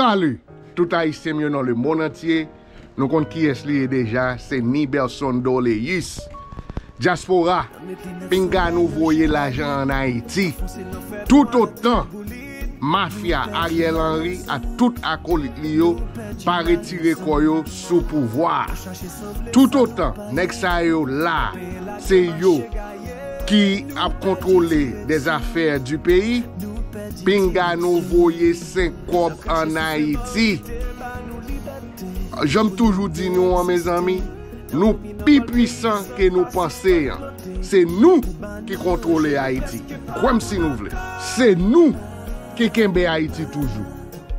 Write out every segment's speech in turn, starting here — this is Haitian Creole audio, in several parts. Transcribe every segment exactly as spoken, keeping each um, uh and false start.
Salut tout Ayisyen m yo nan lemonn antye. Nou konn kiyès li ye deja, se Niberson Dorléus. Dyaspora, pinga nou voye lajan ann Ayiti. Toutotan mafya Ariel Henry ak tout akolit li yo pa retire kò yo sou pouvwa a. Toutotan nèg sa yo la, se yo ki ap kontwole des affaires du pays, pinga nou voye senk kòb ann Ayiti. Jan m toujou di nou an, mezanmi, nou pi pwisan ke nou panse an. Se nou ki kontwole Ayiti. Kwè m si nou vle. Se nou ki kenbe Ayiti toujou.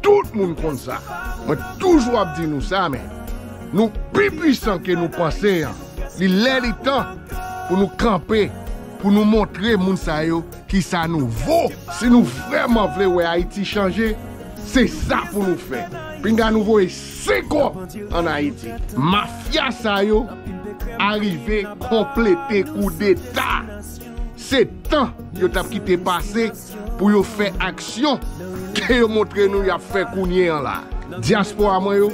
Tout moun konn sa. Mwen toujou ap di nou sa, men nou pi pwisan ke nou panse an. Li lè li tan pou nou kanpe, pou nou montre moun sa yo kisa nou vo. Si nou vrèman vle wè Ayiti chanje, se sa pou nou fè. Pinga nou voye senk kòb ann Ayiti. Mafya sa yo arive konplete koudeta. Se tan yo t ap kite pase pou yo fè aksyon ke yo montre nou y ap fè kounye an la. Dyaspora mwen yo,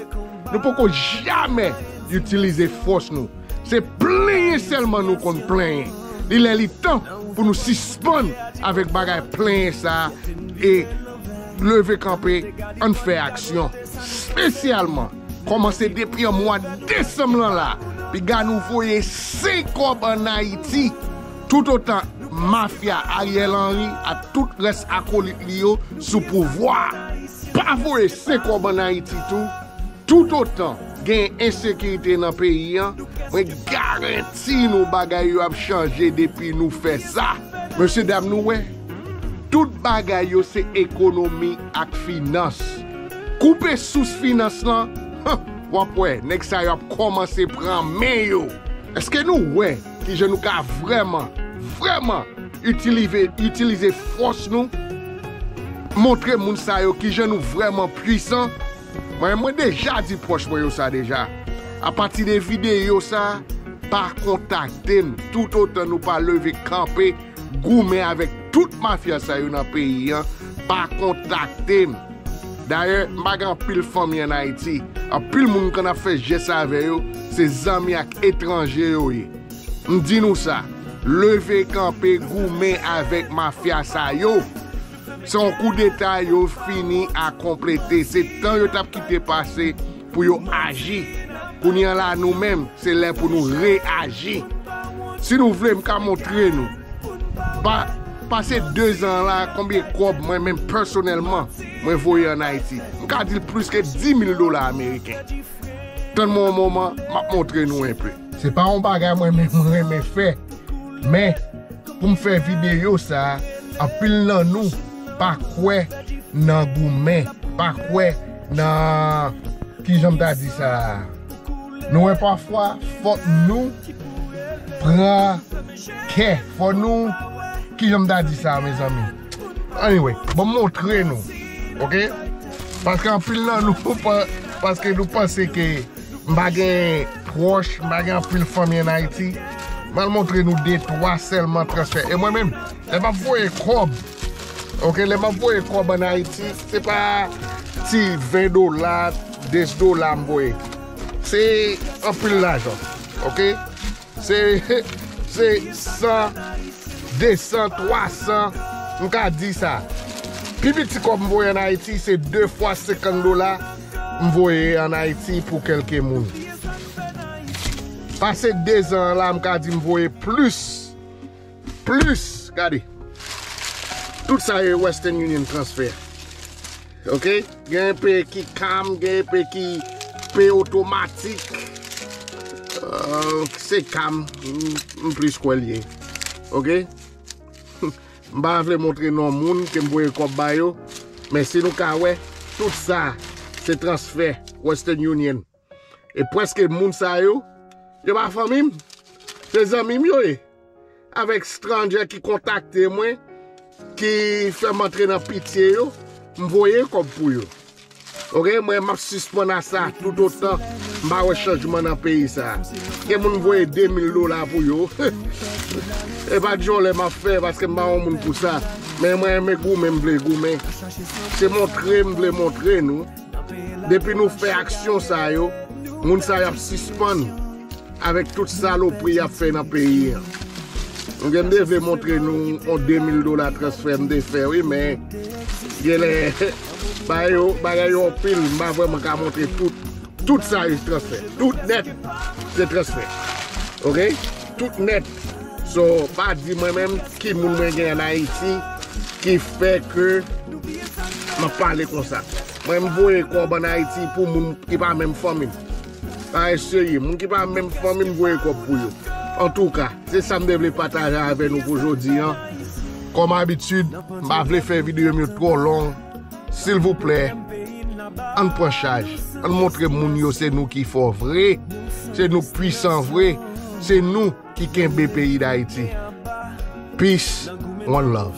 nou poko jamè itilize fòs nou. Se plenyen sèlman nou konn plenyen. Li lè li tan pou nou sispann avèk bagay plenyen sa a e leve kanpe, ann fè aksyon. Espesyalman, kòmanse depi an mwa desanm lan la, piga nou voye senk kòb ann Ayiti. Toutotan mafya Ariel Henry ak tout rès akolit li yo sou pouvwa a, pa voye senk kòb ann Ayiti tou. Toutotan gen ensekirite nan peyi an, mwen garanti nou bagay yo ap chanje depi nou fè sa. Mesyedam, nou wè, tout bagay yo se ekonomi ak finans. Koupe sous finans lan, w ap wè nèg sa yo ap kòmanse pran men yo. Èske nou wè kijan nou ka vrèman, vrèman itilize, itilize fòs nou? Montre moun sa yo kijan nou vrèman pwisan. Mwen, mwen deja di pwòch mwen yo sa deja. Apati de videyo sa, pa kontakte m. Toutotan nou pa leve kanpe, goumen avèk tout mafya sa yo nan peyi an, pa kontakte m. Dayè, m pa gen anpil fanmi ann Ayiti. Anpil moun m konn ap fè jès avè yo, se zanmi ak etranje yo ye. M di nou sa, leve kanpe goumen avèk mafya sa yo. Se yon koudeta yo fini a konplete. Se tan yo t ap kite pase pou yo aji. Kounye a la, nou menm, se lè pou nou reyaji. Si nou vle, m ka montre nou. Pa, pase de zan la, konbyen kòb mwen menm pèsonèlman, mwen voye ann Ayiti? M ka di l plis ke dis mil dola ameriken. Tann mwen yon moman, m ap montre nou enpe. Se pa yon bagay mwen menm m renmen fè, men pou m fè videyo sa, anpil nan nou pa kwè nan goumen, pa kwè nan, kijan m ta di sa? Nou wè, pafwa, fòk nou pran kè, fòk nou, kijan m ta di sa, mezanmi? Anyway, bon, m montre nou, oke? Paske anpil nan nou, pa, paske nou panse ke m pa gen pwòch, m pa gen anpil fanmi ann Ayiti. M al montre nou de twa sèlman transfè. E mwen menm, lè m ap voye kòb, oke, lè m ap voye kòb ann Ayiti, se pa ti ven dola, dis dola m voye. Se anpil lajan, oke? Se, se san, de san, twa san, m ka di sa. Pi piti kòb m voye ann Ayiti, se de fwa senkant dola m voye ann Ayiti pou kèlke moun. Pase de zan an la, m ka di m voye plis, plis, gade. Tout sa yo Western Union transfer. Oke? Gen enpe ki kam, gen enpe ki peye otomatik. Euh, se kam, m, m plis kwè l ye. Oke? M pa vle montre non moun ke m voye kòb ba yo, men si nou ka wè, tout sa, se transfè Western Union. E prèske moun sa yo, yo pa fanmi m, se zanmi m yo ye. Avèk stranger ki kontakte mwen, ki fè m antre nan pitye yo, m voye kòb pou yo. Oke, mwen m ap sispann a sa toutotan m pa wè chanjman nan peyi sa. Gen moun m voye de mil dola pou yo. E pa djòlè m ap fè paske m pa yon moun pou sa. Men mwen renmen goumen, m vle goumen. Se montre m vle montre nou. Depi nou fè aksyon sa yo, moun sa yo ap sispann avèk tout salopri y ap fè nan peyi an. M gen m te vle montre nou yon de mil dola transfè m te fè, wi, men genlè bagay yo, bagay yo anpil, m pa vrèman ka montre tout. Tout sa yo transfè. Tout nèt se transfè. Oke? Tout nèt. So, pa di mwen menm ki moun mwen gen ann Ayiti ki fè ke m ap pale konsa. Mwen, m voye kòb ann Ayiti pou moun ki pa menm fanmi m. Bagay serye. Moun ki pa menm fanmi m, m voye kòb pou yo. Antouka, se sa m te vle pataje avè nou pou jodi an. Kòm abitid, m pa vle fè videyo m yo twò long. Silvouplè, ann pran chaj. Ann montre moun yo se nou ki fò vre. Se nou pwisan vre. Se nou ki kenbe peyi Dayiti. Peace, one love.